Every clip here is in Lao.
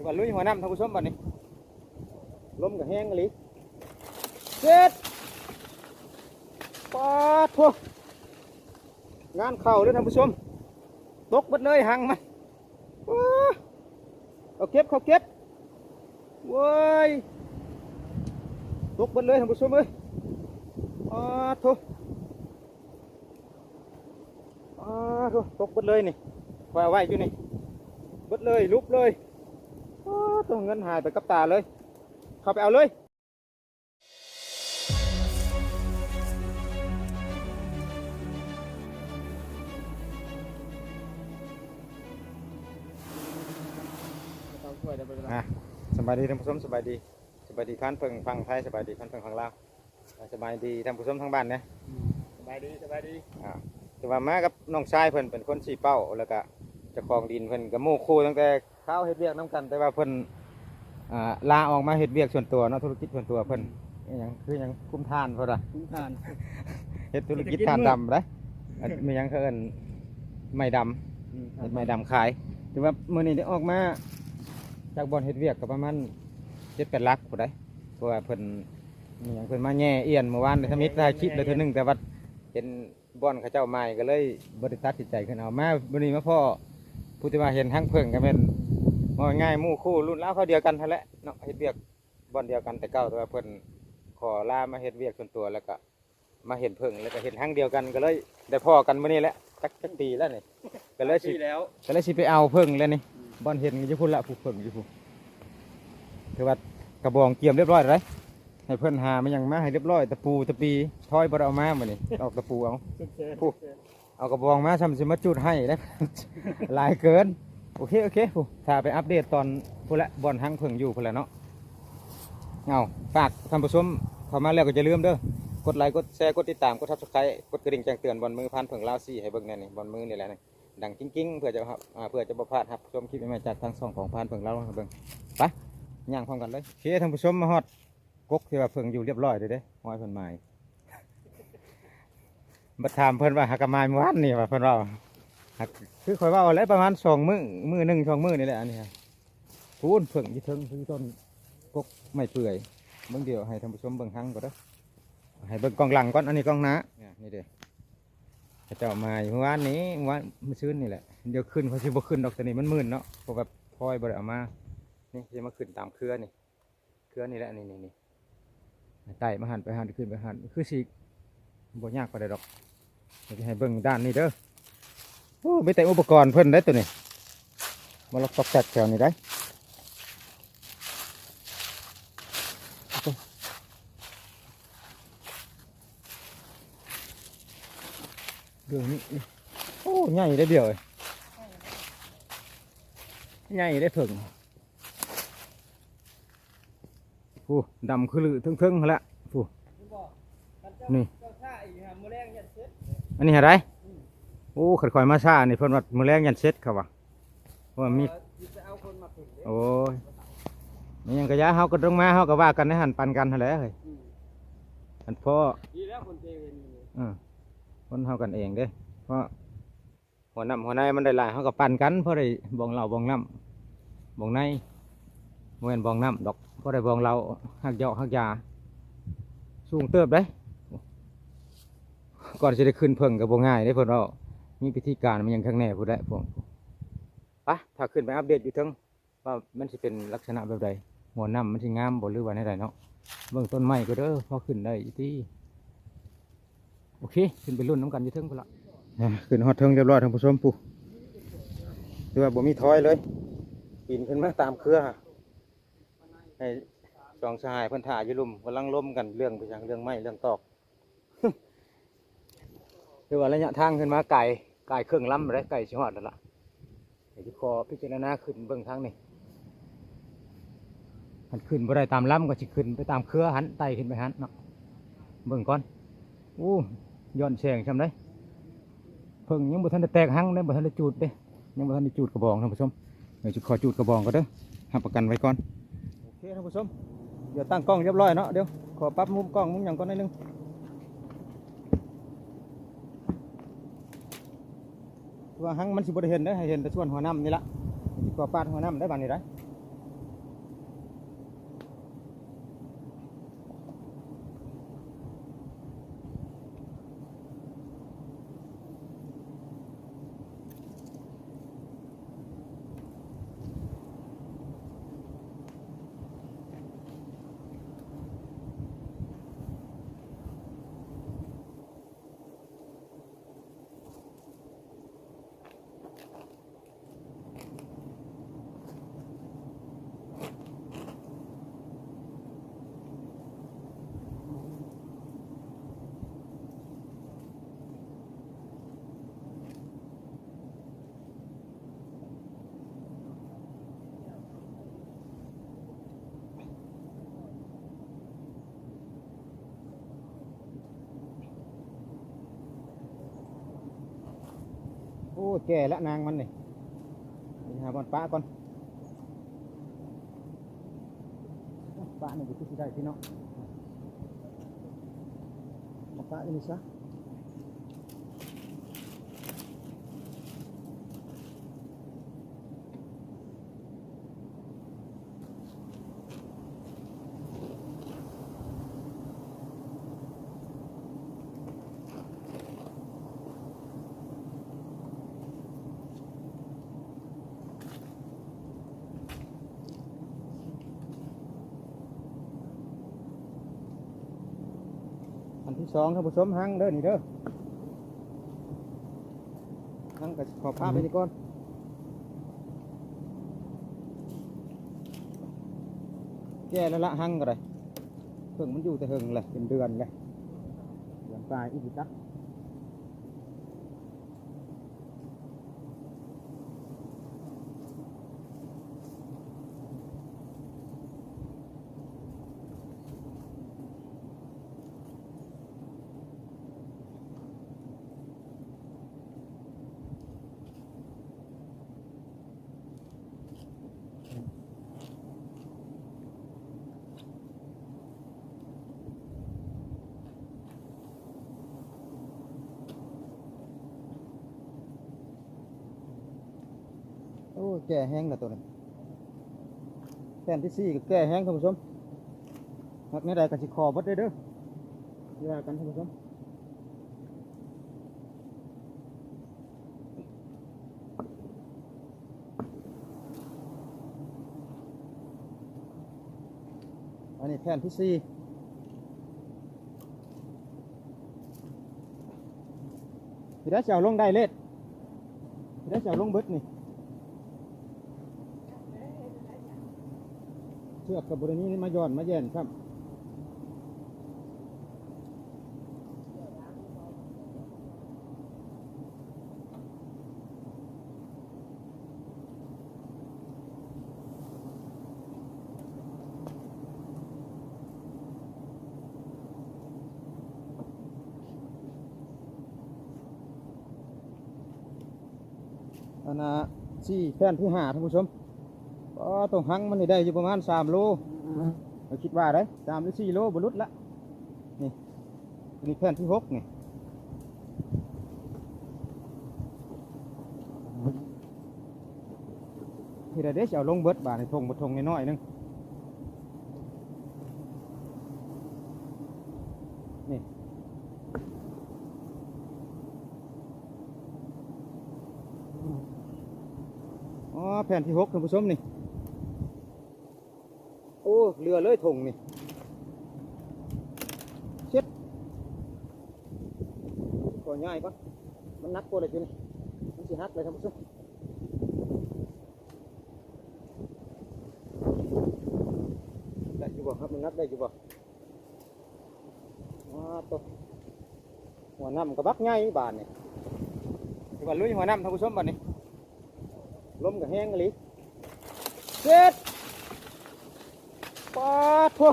ວ່າລຸຍຫົວນ້ຳ ທ່ານຜູ້ຊົມ ບັດນີ້ ລົມກໍແຮງອີ່ຫຼີ ເຊັດ ປາດໂທ້ ງານເຂົ້າເດີທ່ານຜູ້ຊົມ ຕົກເບິດເລີຍຮັງມັນ ປາດ ເຂົ້າເກັບ ເຂົ້າເກັບ ໂອ້ຍ ຕົກເບິດເລີຍທ່ານຜູ້ຊົມເອີຍ ປາດໂທ້. ອ້າໂທ້ ຕົກເບິດເລີຍນີ້ ຂ້ອຍເອົາໄວ້ຢູ່ນີ້ ເບິດເລີຍ ຫຼຸບເລີຍ ອ້າໂທ້ ເງິນຫາຍໄປກັບຕາເລີຍ ເຂົ້າໄປເອົາເລີຍ ອ່ະ ສະບາຍດີທ່ານຜູ້ຊົມ ສະບາຍດີ ສະບາຍດີພານເຜິ້ງຝັ່ງໄທ ສະບາຍດີພານເຜິ້ງຝັ່ງລາວ ສະບາຍດີທ່ານຜູ້ຊົມທາງບ້ານແດ່ ອືມ ສະບາຍດີ ສະບາຍດີ ອ່າ ຖືວ່າມາກັບນ້ອງຊາຍເພິ່ນ ເປັນຄົນຊີ້ເປົ້າ ແລ້ວກະເຈົ້າຂອງດິນເພິ່ນ ກະໝູ່ຄູ່ຕັ້ງແຕ່ຄາວເຮັດວຽກນຳກັນ ແຕ່ວ່າເພິ່ນ ອ່າ ລາອອກມາເຮັດວຽກສ່ວນຕົວເນາະ ທຸລະກິດສ່ວນຕົວເພິ່ນ ອືມ ອີຫຍັງ ຄືຫຍັງ ຄຸມຖ່ານເພິ່ນວ່າ ຄຸມຖ່ານ ເຮັດທຸລະກິດຖ່ານດຳໄດ໋ ເສດຖະກິດມືດ ແມ່ນຫຍັງເຂົາເອີ້ນ ໄມ້ດຳ ອືມ ເຮັດໄມ້ດຳຂາຍ ຖືວ່າມື້ນີ້ໄດ້ອອກມາຈາກບ່ອນເຮັດວຽກກໍປະມານເຈັດແປດຫຼັກພຸ້ນໃດ໋ ເພາະວ່າເພິ່ນ ມີຫຍັງເພິ່ນມາແຍ່ອ່ຽນມື້ວານນີ້ ທຳອິດຖ່າຍຄລິບແລ້ວເທື່ອໜຶ່ງ ແຕ່ວ່າເຫັນບ່ອນເຂົາເຈົ້າໃໝ່ ກໍເລີຍບໍ່ໄດ້ຕັດສິນໃຈຂຶ້ນເອົາ ມາມື້ນີ້ມາພໍ້ຜູ້ທີ່ວ່າເຫັນຮັງເຜິ້ງ ກໍແມ່ນ ເວົ້າງ່າຍໆ ໝູ່ຄູ່ລຸ້ນລາວຄາວດຽວກັນຫັ້ນແຫຼະເນາະ ເຮັດວຽກບ່ອນດຽວກັນແຕ່ເກົ່າ ແຕ່ວ່າເພິ່ນຂໍລາມາເຮັດວຽກສ່ວນຕົວ ແລ້ວກໍມາເຫັນເຜິ້ງ ແລ້ວກໍເຫັນຮັງດຽວກັນ ກໍເລີຍໄດ້ພໍ້ກັນມື້ນີ້ແຫຼະ ຈັກ ຈັກປີແລ້ວນີ້ ກໍເລີຍຊິ ຫຼາຍປີແລ້ວ ກໍເລີຍຊິໄປເອົາເຜິ້ງແລ້ວນີ້ ອືມ ບ່ອນເຫັນຢູ່ພຸ້ນລະ ຜູ້ເຜິ້ງຢູ່ພຸ້ນ ຖືວ່າກະບອງກຽມຮຽບຮ້ອຍແລ້ວໃດ໋ ໃຫ້ເພິ່ນຫາມາຫຍັງມາໃຫ້ຮຽບຮ້ອຍ ຕະປູຕະປີ ທອຍບໍ່ໄດ້ເອົາມາມື້ນີ້ ອອກຕະປູເອົາ ສຸດແສນ ຜູ້ ສຸດແສນ ເອົາກະບອງມາ ຊ່ຳຊິມາຈູດໃຫ້ເດ້ ຫຼາຍເກີນ ໂອເຄ ໂອເຄ ຜູ້ ຖ້າໄປອັບເດດຕອນພຸ້ນແຫຼະ ບ່ອນຮັງເຜິ້ງຢູ່ພຸ້ນແຫຼະເນາະ ເອົາ ຝາກທ່ານຜູ້ຊົມເຂົ້າມາແລ້ວກໍຢ່າລືມເດີ ກົດໄລ ກົດແຊ ກົດຕິດຕາມ ກົດ Subscribe ກົດກະດິ່ງແຈ້ງເຕືອນ ບ່ອນມືພານເຜິ້ງລາວ ຊີ້ໃຫ້ເບິ່ງແນ່ນີ້ ບ່ອນມືນີ້ແຫຼະນີ້ ດັງກິ້ງໆ ເພື່ອຈະຮັບ ອ່າ ເພື່ອຈະບໍ່ພາດຮັບຊົມຄລິບໃໝ່ໆ ຈາກທາງຊ່ອງຂອງພານເຜິ້ງລາວໃຫ້ເບິ່ງ ໄປ ຍ່າງພ້ອມກັນເລີຍ ໂອເຄ ທ່ານຜູ້ຊົມ ມາຮອດ ກົກທີ່ວ່າເຜິ້ງຢູ່ຮຽບຮ້ອຍເລີຍເດ້ ຮອຍເພິ່ນໝາຍ ບັດຖາມເພິ່ນວ່າ ຫາກະໝາຍມື້ວານນີ້ວ່າ ເພິ່ນເວົ້າ ຫາກ ຄືຂ້ອຍເວົ້າແຫຼະ ປະມານສອງມື້ ມື້ໜຶ່ງສອງມື້ນີ້ແຫຼະ ອັນນີ້ ພຸ້ນເຜິ້ງຢູ່ເທິງ ຢູ່ຕົ້ນກົກໄມ້ເປື່ອຍ ເບິ່ງ ດຽວໃຫ້ທ່ານຜູ້ຊົມເບິ່ງຮັງກ່ອນເດີ ໃຫ້ເບິ່ງກ້ອງຫຼັງກ່ອນ ອັນນີ້ກ້ອງໜ້າ ນີ້ເດ້ ເຂົາເຈົ້າມາຢູ່ມື້ວານນີ້ ມື້ວານ ມື້ຊືນນີ້ແຫຼະ ດຽວຂຶ້ນ ຂ້ອຍຊິບໍ່ຂຶ້ນດອກ ຕອນນີ້ມັນມືດເນາະ ເພາະວ່າພອຍບໍ່ໄດ້ເອົາມາ ນີ້ຊິມາຂຶ້ນຕາມເຄືອນີ້ ເຄືອນີ້ແຫຼະ ນີ້ ນີ້ ນີ້ ໄຕ່ມາຫັ້ນໄປຫັ້ນ ຂຶ້ນໄປຫັ້ນ ຄືຊິບໍ່ຍາກປານໃດດອກ ດຽວຊິໃຫ້ເບິ່ງດ້ານນີ້ເດີ ໂອ້ ມີແຕ່ອຸປະກອນເພິ່ນເດ້ໂຕນີ້ ມາລັອກຕອກແຕັກແຖວນີ້ໄດ໋ ເບິ່ງນີ້ ໂອ້ ໃຫຍ່ເດ້ ດຽວ ໃຫຍ່ເດ້ເຜິ້ງ ຜູ້ ດຳຄືລືເທິງໆຫັ້ນແຫຼະ ຜູ້ ນີ້ ອັນນີ້ຫາໄດ້ ໂອ້ ຄັນຂ້ອຍມາຊ້ານີ້ ເພິ່ນວ່າມື້ແລງຍັນເສັດ ເຂົາວ່າ ເພາະວ່າມີ ເອີ ຊິໄປເອົາຄົນມາຂຶ້ນເດ້ ໂອ້ຍ ມີຫຍັງກະຢ່າ ເຮົາກໍລົງມາ ເຮົາກໍວ່າກັນໃນຫັ້ນ ປັນກັນຫັ້ນແຫຼະເຮີ້ຍ ອືມ ອັນພໍ ດີແລ້ວຄົນເຈເຫັນຢູ່ນີ້ ເອີ ຄົນເຮົາກັນເອງເດ້ ເພາະ ຫົວນ້ຳຫົວໃນມັນໄດ້ຫຼາຍ ເຮົາກໍປັນກັນ ພໍໄດ້ບອງເຫຼົ້າບອງນ້ຳ ບອງໃນ ບໍ່ແມ່ນບອງນ້ຳດອກ ພໍໄດ້ບອງເຫຼົ້າ ຮັກຢອກຮັກຢາ ສູງເຕີບເດ້ ກ່ອນຊິໄດ້ຂຶ້ນເຜິ້ງກໍບໍ່ງ່າຍເດ້ ເພິ່ນເວົ້າ ມີພິທີການມີຫຍັງຄັກແນ່ພຸ້ນແຫຼະ ພວກ ໄປ ຖ້າຂຶ້ນໄປອັບເດດຢູ່ເທິງ ວ່າມັນຊິເປັນລັກສະນະແບບໃດ ຫົວນ້ຳມັນຊິງາມບໍ່ ຫຼືວ່າແນວໃດເນາະ ເບິ່ງຕົ້ນໄມ້ກໍເດີ ພໍຂຶ້ນໄດ້ຢູ່ຕິ ໂອເຄ ຂຶ້ນໄປລຸ້ນນຳກັນຢູ່ເທິງພຸ້ນລະ ອ່າ ຂຶ້ນຮອດເທິງຮຽບຮ້ອຍທ່ານຜູ້ຊົມ ຜູ້ ຖືວ່າບໍ່ມີຖອຍເລີຍ ປີນຂຶ້ນມາຕາມເຄືອ ໃຫ້ສອງສະຫາຍເພິ່ນຖ້າຢູ່ລຸ່ມ ກຳລັງລົມກັນເລື່ອງໄປຫຍັງ ເລື່ອງໄມ້ເລື່ອງຕອກ ຖືວ່າໄລຍະທາງຂຶ້ນມາໄກ ໄກເຄິ່ງລຳແລ້ວ ໃກ້ຊິຮອດແລ້ວລະ ດຽວຊິຂໍພິຈາລະນາຂຶ້ນເບິ່ງທາງນີ້ ຄັນຂຶ້ນບໍ່ໄດ້ຕາມລຳກໍຊິຂຶ້ນໄປຕາມເຄືອຫັ້ນ ໄຕ່ຂຶ້ນໄປຫັ້ນເນາະ ເບິ່ງກ່ອນ ໂອ້ ຍ້ອນແສງຊ່ຳໃດ ເພິ່ງຍັງບໍ່ທັນໄດ້ແຕກຮັງເດ້ ບໍ່ທັນໄດ້ຈູດເດ້ ຍັງບໍ່ທັນໄດ້ຈູດກະບອງທ່ານຜູ້ຊົມ ດຽວຊິຂໍຈູດກະບອງກ່ອນເດີ ຮັບປະກັນໄວ້ກ່ອນ ໂອເຄທ່ານຜູ້ຊົມ ດຽວຕັ້ງກ້ອງຮຽບຮ້ອຍເນາະ ດຽວຂໍປັບມຸມກ້ອງມຸມຫຍັງກ່ອນໜ້ອຍໜຶ່ງ ວ່າຮັງມັນຊິບໍ່ໄດ້ເຫັນເດ້ ໃຫ້ເຫັນແຕ່ສ່ວນຫົວນ້ຳນີ້ລະ ຊິຂໍປາດຫົວນ້ຳໄດ້ບາດນີ້ໄດ໋ ອ້ຍ ແກ່ລະນາງມັນນີ້ ໄປຫາບ່ອນປະກ່ອນ. ປະນີ້ກໍຄືຊິໄດ້ພີ່ນ້ອງ ມາປະຢູ່ນີ້ຊະ. ອັນທີສອງ ທ່ານຜູ້ຊົມ ຮັງເດີນີ້ເດີ ຮັງກໍຂໍພາໄປນີ້ກ່ອນ. ແກ່ແລ້ວລະ ຮັງກໍໄດ້ ເພິ່ງມັນຢູ່ແຕ່ເຫິງແຫຼະ ເປັນເດືອນແລ້ວ ເດືອນປາຍອີກຈັກ. ໂອ້ ແກ່ແຮງລະໂຕນີ້ ແຜ່ນທີສີ່ກໍແກ່ແຮງ ທ່ານຜູ້ຊົມ ມັກແນວໃດກໍຊິຂໍເບິດເດີ ຢ່າກັນ ທ່ານຜູ້ຊົມ. ອັນນີ້ແຜ່ນທີສີ່ ຊິໄດ້ ຊິເອົາລົງໄດ້ເລດ ຊິໄດ້ ຊິເອົາລົງເບິດນີ້ ເຊືອກກໍບໍ່ໄດ້ມີມາຢ່ອນມາແຢ່ນຊ້ຳ. ອັນນ່າ ສີ່ ແຜ່ນທີຫ້າ ທ່ານຜູ້ຊົມ ອໍ ຕົວຮັງມັນນີ້ໄດ້ຢູ່ປະມານສາມໂລ ຂ້ອຍຄິດວ່າໄດ໋ ສາມຫຼືສີ່ໂລ ບໍ່ຫຼຸດລະ ນີ້ ອັນນີ້ແຜ່ນທີຫົກນີ້. ເຮັດໃດເດ້ ຊິເອົາລົງເບິດບາດນີ້ ຖົງບໍ່ຖົງນ້ອຍໆໜຶ່ງ ນີ້ ອໍ ແຜ່ນທີຫົກ ທ່ານຜູ້ຊົມນີ້. ໂອ້ ເຫຼືອເລີຍຖົງນີ້ ເຊັດ ຂໍຍ້າຍກ່ອນ ມັນໜັກໂພດແລ້ວຢູ່ນີ້ ມັນຊິຫັກເລີຍ ທ່ານຜູ້ຊົມ ໄດ້ຢູ່ບໍ່ ຮັບນ້ຳໜັກໄດ້ຢູ່ບໍ່? ອ້າ ໂຕ ຫົວນ້ຳກໍບັກໃຫຍ່ບາດນີ້ ຖືວ່າລຸຍຫົວນ້ຳ ທ່ານຜູ້ຊົມ ບາດນີ້ ລົມກໍແຮງອີ່ຫຼີ ເຊັດ ປາດໂທ້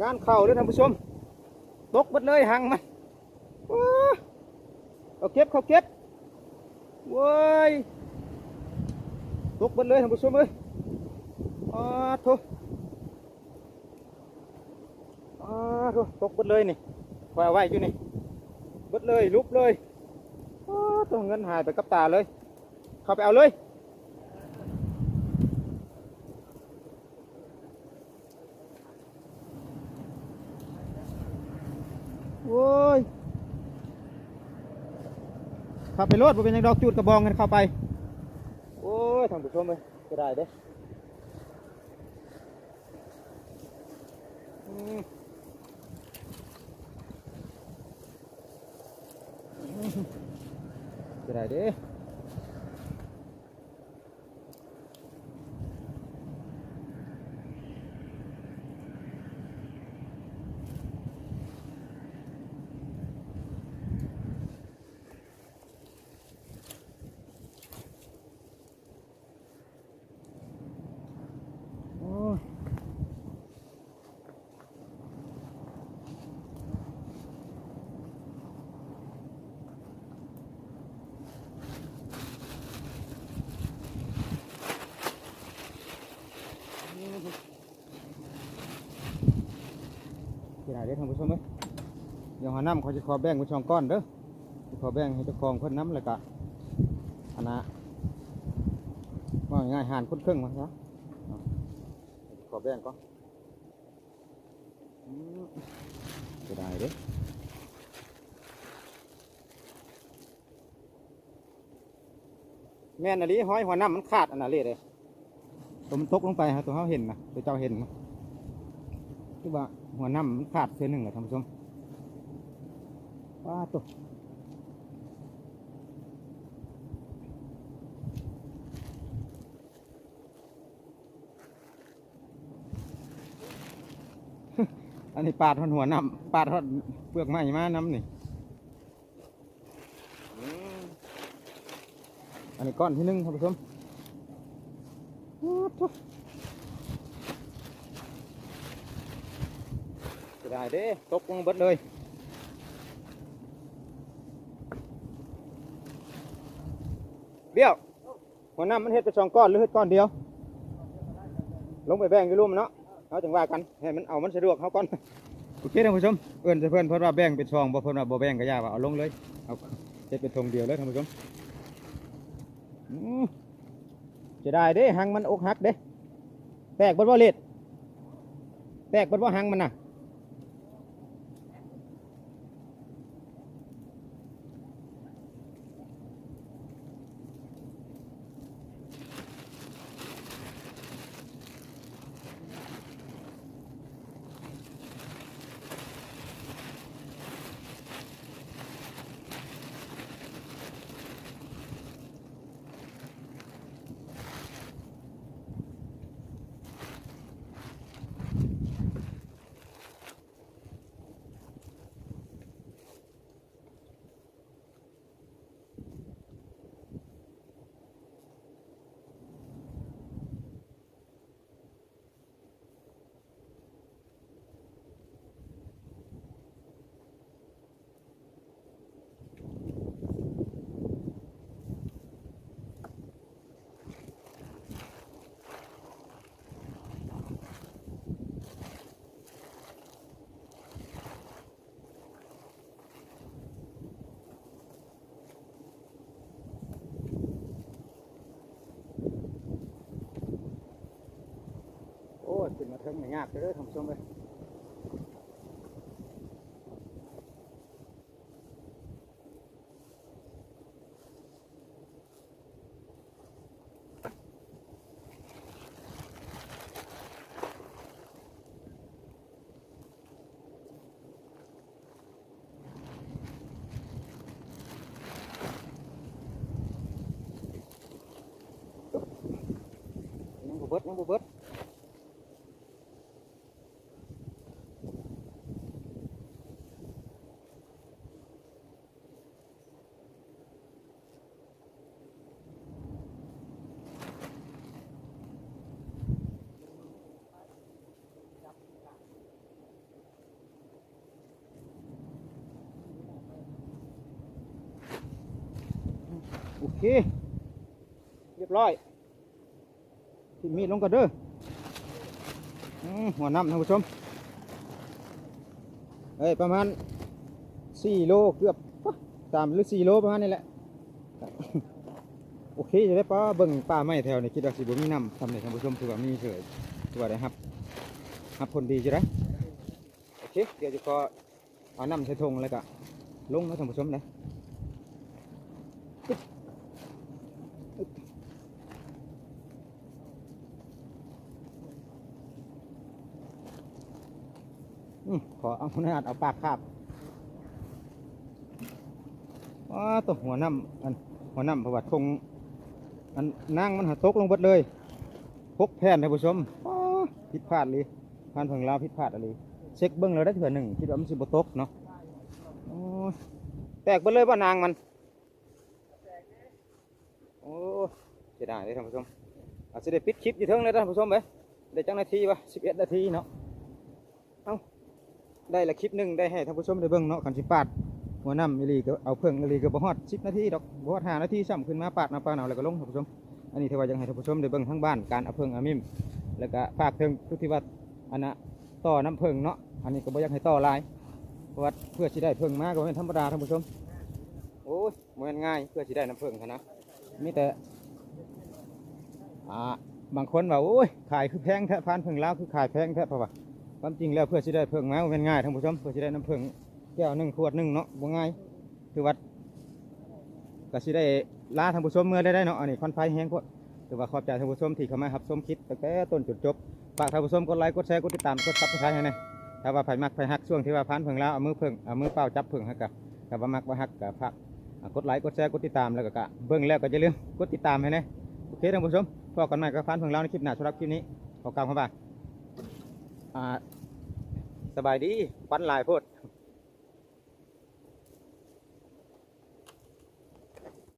ງານເຂົ້າເດີທ່ານຜູ້ຊົມ ຕົກເບິດເລີຍຮັງມັນ ໂອ້ ເອົາເກັບ ເຂົ້າເກັບ ໂອ້ຍ ຕົກເບິດເລີຍທ່ານຜູ້ຊົມເອີຍ ປາດໂທ້. ອ້າໂທ້ ຕົກເບິດເລີຍນີ້ ຂ້ອຍເອົາໄວ້ຢູ່ນີ້ ເບິດເລີຍ ຫຼຸບເລີຍ ອ້າໂທ້ ເງິນຫາຍໄປກັບຕາເລີຍ ເຂົ້າໄປເອົາເລີຍ ໂອ້ຍ ເຂົ້າໄປໂລດ ບໍ່ເປັນຫຍັງດອກ ຈູດກະບອງກັນເຂົ້າໄປ ໂອ້ຍ ທ່ານຜູ້ຊົມເອີຍ ເສຍດາຍເດ້. ອືມ ເສຍດາຍເດ້. ໂອ້ຍ ເດີທ່ານຜູ້ຊົມເອີຍ, ດຽວຫົວນ້ຳຂ້ອຍຊິຂໍແບ່ງເປັນສອງກ້ອນເດີ, ຊິຂໍແບ່ງໃຫ້ເຈົ້າຂອງເພິ່ນນຳ ແລ້ວກະ ອັນນ່າ ເວົ້າງ່າຍໆ ຫານຄົນເຄິ່ງວ່າຊະ, ຂໍແບ່ງກ່ອນ. ອືມ ເສຍດາຍເດ້. ແມ່ນອີ່ຫຼີ, ຮອຍຫົວນ້ຳມັນຂາດອັນນັ້ນເລີຍເດ້, ຕົວມັນຕົກລົງໄປ ຕົວເຮົາເຫັນນະ, ຕົວເຈົ້າເຫັນນະ, ຄືວ່າຫົວນ້ຳມັນຂາດເທື່ອໜຶ່ງແຫຼະທ່ານຜູ້ຊົມ. ປາດໂທ້. ອັນນີ້ປາດຮອດຫົວນ້ຳ, ປາດຮອດເປືອກໄມ້ມານຳນີ້. ອືມ ອັນນີ້ກ້ອນທີໜຶ່ງທ່ານຜູ້ຊົມ. ໂອ້ໂທ້ ເສຍດາຍເດ້, ຕົກລົງເບິດເລີຍ. ເບ້ຍວ ຫົວນ້ຳມັນເຮັດເປັນສອງກ້ອນ ຫຼືເຮັດກ້ອນດຽວ? ລົງໄປແບ່ງຢູ່ລຸ່ມເນາະ, ເຮົາຈັ່ງວ່າກັນ, ໃຫ້ມັນເອົາມັນສະດວກເຮົາກ່ອນ. ໂອເຄທ່ານຜູ້ຊົມ, ເອີ້ນໃສ່ເພິ່ນ, ເພິ່ນວ່າແບ່ງເປັນສອງບໍ່, ເພິ່ນວ່າບໍ່ແບ່ງກໍຢ່າ, ວ່າເອົາລົງເລີຍ, ເອົາເຮັດເປັນຖົງດຽວເລີຍທ່ານຜູ້ຊົມ. ອືມ ເສຍດາຍເດ້, ຮັງມັນອົກຫັກເດ້. ແຕກເບິດບໍ່ເລດ? ແຕກເບິດບໍ່ຮັງມັນນະ? ໂອ້ຍ ຂຶ້ນມາເທິງນີ້ຍາກເດີທ່ານຜູ້ຊົມເອີຍ. ຍັງບໍ່ເບິດ, ຍັງບໍ່ເບິດ. ໂອເຄ ຮຽບຮ້ອຍ. ຖິ້ມມີດລົງກ່ອນເດີ. ອືມ ຫົວນ້ຳທ່ານຜູ້ຊົມເອີຍ, ປະມານສີ່ໂລ ເກືອບ ສາມ ຫຼື ສີ່ໂລ ປະມານນີ້ແຫຼະ. ໂອເຄ ຈະໄດ້ປະ ເບິ່ງປ່າໄມ້ແຖວນີ້ ຄິດວ່າຊິບໍ່ມີນ້ຳຊ່ຳໃດທ່ານຜູ້ຊົມ, ຖືວ່າມີເສີຍ, ຖືວ່າໄດ້ຮັບ ຮັບຜົນດີຢູ່ໄດ໋. ໂອເຄ ດຽວຈະຂໍ ເອົານ້ຳໃສ່ຖົງແລ້ວກະລົງເນາະທ່ານຜູ້ຊົມເດີ. ອືມ ຂໍອະນຸຍາດເອົາປາກຄາບ. ອ້າ ຕົກ ຫົວນ້ຳ ອັນ ຫົວນ້ຳ ເພາະວ່າຖົງ ອັນ ນາງມັນຫາຕົກລົງເບິດເລີຍ ຫົກແຜ່ນທ່ານຜູ້ຊົມ. ອ້າ ຜິດພາດອີ່ຫຼີ. ຜ່ານເພິ່ງລາວຜິດພາດອີ່ຫຼີ, ເຊັກເບິ່ງແລ້ວໄດ້ເທື່ອໜຶ່ງ ຄິດວ່າມັນຊິບໍ່ຕົກເນາະ. ໂອ້ຍ ແຕກເບິດເລີຍບໍ່ນາງມັນ? ໂອ້ ເສຍດາຍເດ້ທ່ານຜູ້ຊົມ. ອາດຊິໄດ້ປິດຄລິບຢູ່ເທິງເລີຍທ່ານຜູ້ຊົມເອີຍ. ໄດ້ຈັກນາທີວະ? ສິບເອັດນາທີເນາະ. ເອົ້າ ໄດ້ລະຄລິບໜຶ່ງ ໄດ້ໃຫ້ທ່ານຜູ້ຊົມໄດ້ເບິ່ງເນາະ. ຄັນຊິປາດຫົວນ້ຳອີ່ຫຼີກໍ ເອົາເພິ່ງອີ່ຫຼີກໍບໍ່ຮອດສິບນາທີດອກ, ບໍ່ຮອດຫ້ານາທີຊ້ຳ, ຂຶ້ນມາປາດເອົາ ປາດເອົາແລ້ວກໍລົງ ທ່ານຜູ້ຊົມ. ອັນນີ້ຖືວ່າຢາກໃຫ້ທ່ານຜູ້ຊົມໄດ້ເບິ່ງທາງບ້ານ ການເອົາເພິ່ງເອົາມິ້ມ, ແລ້ວກະຝາກເຖິງຜູ້ທີ່ວ່າ ອັນນ່າ ຕໍ່ນ້ຳເຜິ້ງເນາະ. ອັນນີ້ກໍບໍ່ຢາກໃຫ້ຕໍ່ຫຼາຍ ເພາະວ່າເພື່ອຊິໄດ້ເຜິ້ງມາກໍບໍ່ແມ່ນທຳມະດາທ່ານຜູ້ຊົມ. ໂອ້ຍ ບໍ່ແມ່ນງ່າຍເພື່ອຊິໄດ້ນ້ຳເຜິ້ງຫັ້ນນະ. ມີແຕ່ ອ່າ ບາງຄົນວ່າ ໂອ້ຍ ຂາຍຄືແພງແທ້ ພານເຜິ້ງລາວຄືຂາຍແພງແທ້ ເພາະວ່າຄວາມຈິງແລ້ວເພື່ອຊິໄດ້ເຜິ້ງມາບໍ່ແມ່ນງ່າຍທ່ານຜູ້ຊົມ. ເພື່ອຊິໄດ້ນ້ຳເຜິ້ງແກ້ວໜຶ່ງ ຂວດໜຶ່ງເນາະ ບໍ່ງ່າຍ. ຖືວ່າ ກໍຊິໄດ້ລາທ່ານຜູ້ຊົມເມືອໄດ້ເນາະ. ອັນນີ້ຄວັນໄຟແຮງໂພດ. ຖືວ່າຂອບໃຈທ່ານຜູ້ຊົມທີ່ເຂົ້າມາຮັບຊົມຄລິບຕັ້ງແຕ່ຕົ້ນຈົນຈົບ. ຝາກທ່ານຜູ້ຊົມກົດໄລ ກົດແຊ ກົດຕິດຕາມ ກົດ Subscribe ໃຫ້ແດ່. ຖ້າວ່າໃຜມັກໃຜຮັກຊ່ວງທີ່ວ່າພານເຜິ້ງລາວເອົາມືເຜິ້ງ ເອົາມືເປົ່າຈັບເຜິ້ງ ແລ້ວກໍ ຖ້າວ່າມັກວ່າຮັກກໍຝາກ ອ່າ ກົດໄລ ກົດແຊ ກົດຕິດຕາມ ແລ້ວກໍ ກໍເບິ່ງແລ້ວກໍຢ່າລືມກົດຕິດຕາມໃຫ້ແດ່. ໂອເຄທ່ານຜູ້ຊົມ ພໍ້ກັນໃໝ່ກັບພານເຜິ້ງລາວໃນຄລິບໜ້າ. ສຳລັບຄລິບນີ້ຂໍກ່າວຄຳວ່າ ອ່າ ສະບາຍດີ. ຄວັນຫຼາຍໂພດ.